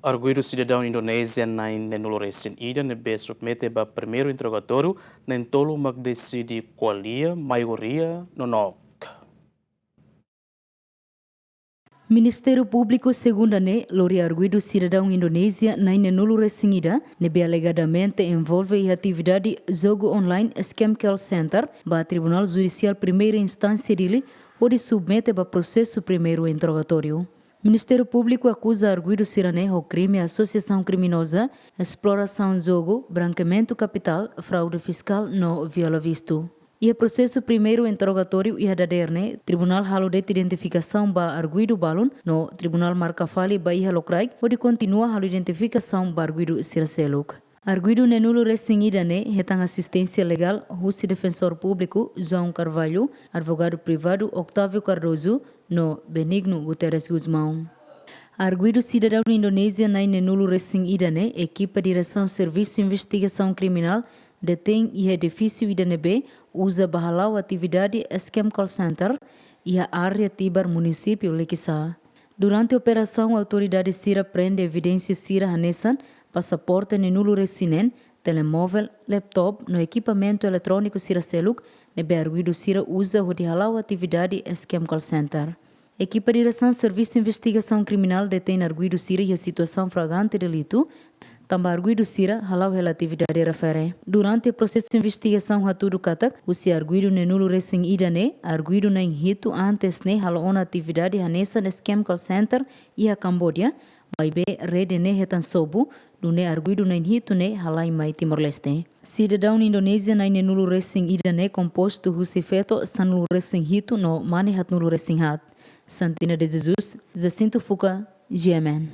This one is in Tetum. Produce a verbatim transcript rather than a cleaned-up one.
Arguidu sidadaun Indonézia na'in neenulu resin ida ne'ebé submete ba primeiru interrogatóriu, na'in tolu mak deside ko'alia, maioria nonook. Ministériu Públiku segunda ne'e lori arguidu sidadaun Indonézia na'in neenulu resin ida ne'ebé alegadamente envolve iha atividade jogu online scam call center ba Tribunál Judisiál Primeira Instánsia Dili, hodi submete ba prosesu primeiru interrogatóriu. Ministériu Públiku akuza arguidu sira-ne'e ho krime asosiasaun kriminoza, esplorasaun jogu, brankeamentu kapitál, fraude fiskál no viola vistu. Iha prosesu primeiru interrogatóriu iha dadeer ne'e, tribunál halo de'it identifikasaun ba arguidu balun no tribunál marka fali ba iha lokraik hodi kontinua halo identifikasaun ba arguidu sira seluk. Arguidu neenulu resin ida ne'e hetan asisténsia legál husi Defensór Públiku João Carvalho, advogadu privadu Octávio Cardoso no Benigno Guterres Gusmão. Arguidu sidadaun Indonézia na'in neenulu resin ida ne'e ekipa Diresaun Servisu Investigasaun Kriminál detein iha edifísiu ida ne'ebé uza ba hala'o atividade scam call center iha área Tibar, munisípiu Likisá. Durante operasaun, autoridade sira prende evidénsia sira hanesan pasaporte neenulu resin neen, telemovel, laptop no ekipamentu eletróniku sira seluk ne'ebé arguidu sira uza hodi hala'o atividade scam call center. Ekipa Diresaun Servisu Investigasaun Kriminál detein arguidu sira iha situasaun flagrante delitu, tanba arguidu sira hala'o hela atividade refere. Durante prosesu investigasaun hatudu katak, husi arguidu neenulu resin ida ne'e, arguidu na'in hitu antes ne'e halo ona atividade hanesan scam call center iha Kamboja, maibé rede ne'e hetan sobu, nune'e arguidu na'in hitu ne'e halai mai Timor-Leste. Sidadaun Indonézia na'in neenulu resin ida ne'e kompostu husi feto sanulu resin hitu no mane haatnulu resin haat. Santina de Jesus, Jacinto Fuca, G M N.